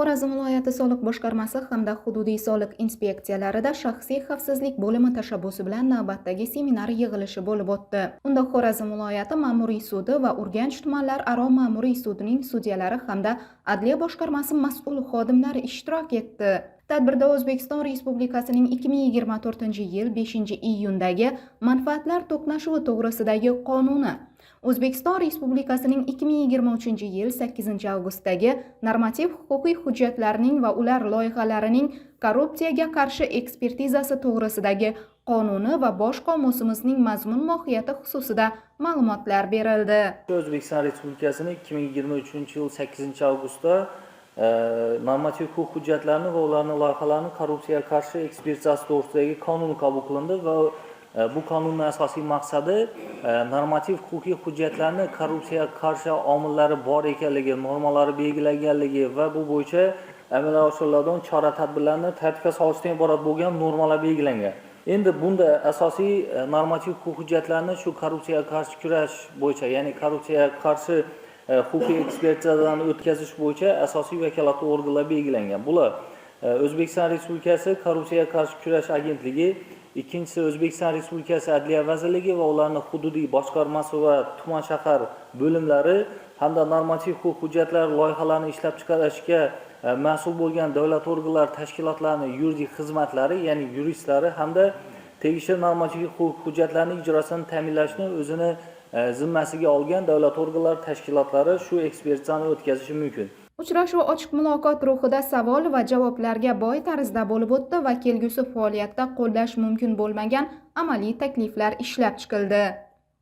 Xorazm viloyati soliq boshqarmasi hamda hududiy soliq inspeksiyalarida shaxsiy xavfsizlik bo'limi tashabbusi bilan navbatdagi seminar yig'ilishi bo'lib o'tdi. Unda Xorazm viloyati ma'muriy sudi va Urganch tumanlararo ma'muriy sudining sudyalari hamda adliya boshqarmasi mas'ul xodimlari ishtirok etdi. Tadbirda O'zbekiston Respublikasining 2024-yil 5-iyundagi Manfaatlar to'qnashuvi to'g'risidagi qonuni, O'zbekiston Respublikasining 2023-yil 8-avgustdagi Normativ huquqiy hujjatlarning va ular loyihalarining korrupsiyaga qarshi ekspertizasi to'g'risidagi qonuni va bosh qomusimizning mazmun mohiyati xususida ma'lumotlar berildi. O'zbekiston Respublikasining 2023-yil 8-avgustda normativ huquq hujjatlarini va ularning loyihalarini korrupsiyaga qarshi ekspertizasi to'g'risidagi qonun qabul qilindi va bu qonunning asosiy maqsadi normativ huquqiy hujjatlarni korrupsiyaga qarshi omillari bor ekanligi, normalari belgilanganligi va bu bo'yicha amalga oshiriladigan chora tadbirlarni tartibga solishdan iborat bo'lgan normalar belgilangan. Endi bunda asosiy normativ huquq hujjatlarni shu korrupsiyaga qarshi kurash bo'yicha, ya'ni korrupsiyaga qarshi huquqiy ekspertizadan o'tkazish bo'yicha asosiy vakolatli organlar belgilangan. Bular O'zbekiston Respublikasi Korrupsiyaga qarshi kurash agentligi, ikkinchisi O'zbekiston Respublikasi Adliya vazirligi va ularning hududiy boshqarmasi va tuman shahar bo'limlari hamda normativ huquq hujjatlar loyihalarini ishlab chiqarishga mas'ul bo'lgan davlat organlari, tashkilotlarining yuridik xizmatlari, ya'ni yuristlari hamda tegishli normativ huquq hujjatlarning ijrosini ta'minlashni o'zini zimmasiga olgan davlat organlari, tashkilotlari shu ekspertizani o'tkazishi mumkin. Uchrashuv ochiq muloqot ruhida, savol va javoblarga boy tarzda bo'lib o'tdi va kelgusi faoliyatda qo'llash mumkin bo'lmagan amaliy takliflar ishlab chiqildi.